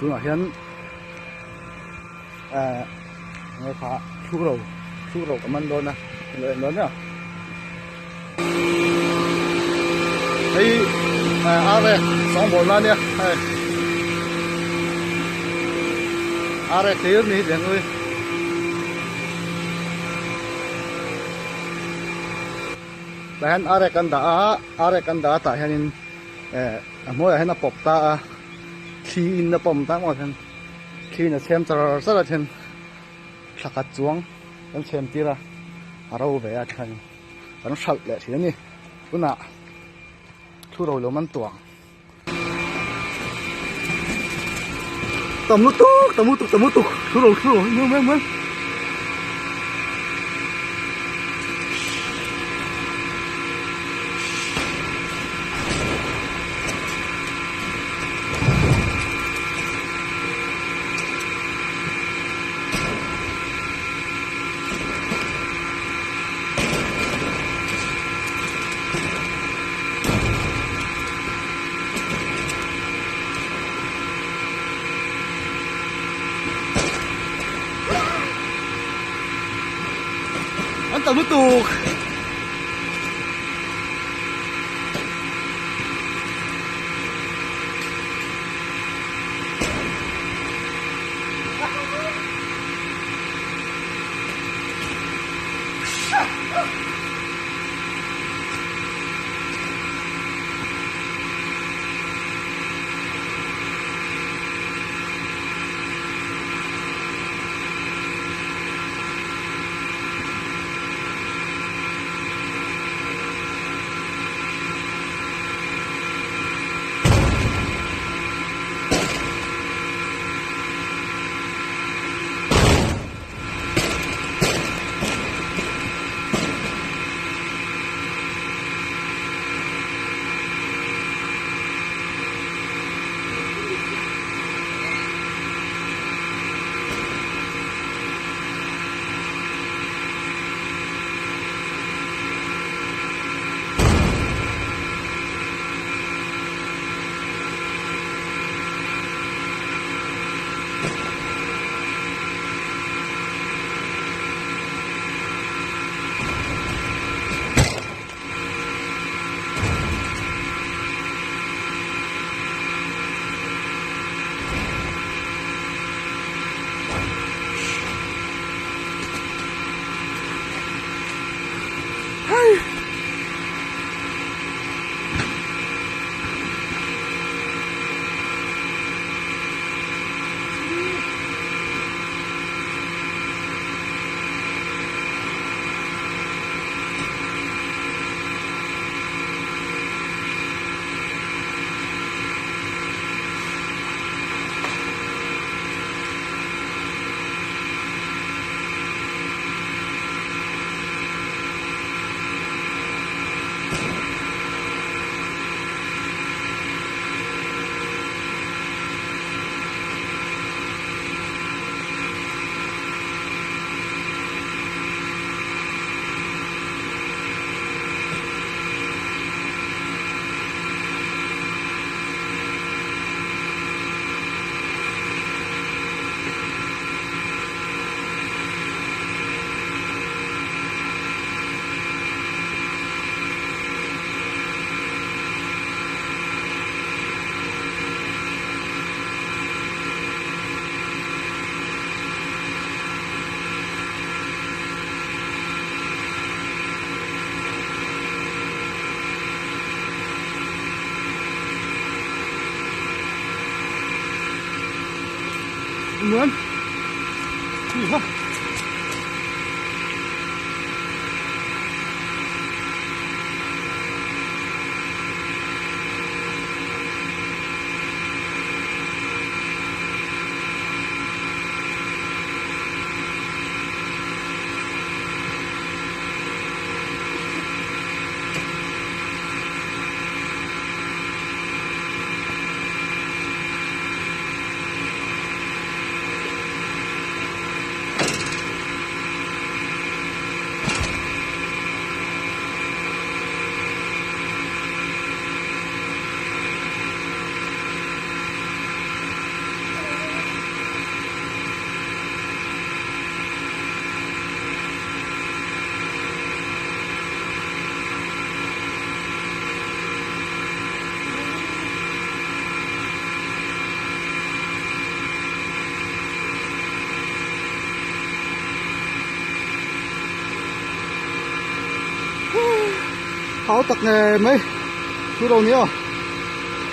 Tunah hian eh nge kha thuro thuro ka man dawn a lo en dawn nia. Hei eh arek sawngbawl na nia hei arek hlir ni hi ui. Tah hian arek an dah a arek an dah a tah hianin eh a hnuaiah hian a pawp ta a thli in a pawm ta maw hian thli in a chhem char char a then thla khat chuang kan chhem tir a a ro ve a tikhan kan hralh leh thin a ni tunah thu ro lo man tuang. Tam lutuk tam lutuk tam lutuk thu ro thu ro muang muang muang. An tam lutuk. Muan. Hei ha. Hau tak ngei mai thu lo ni aw.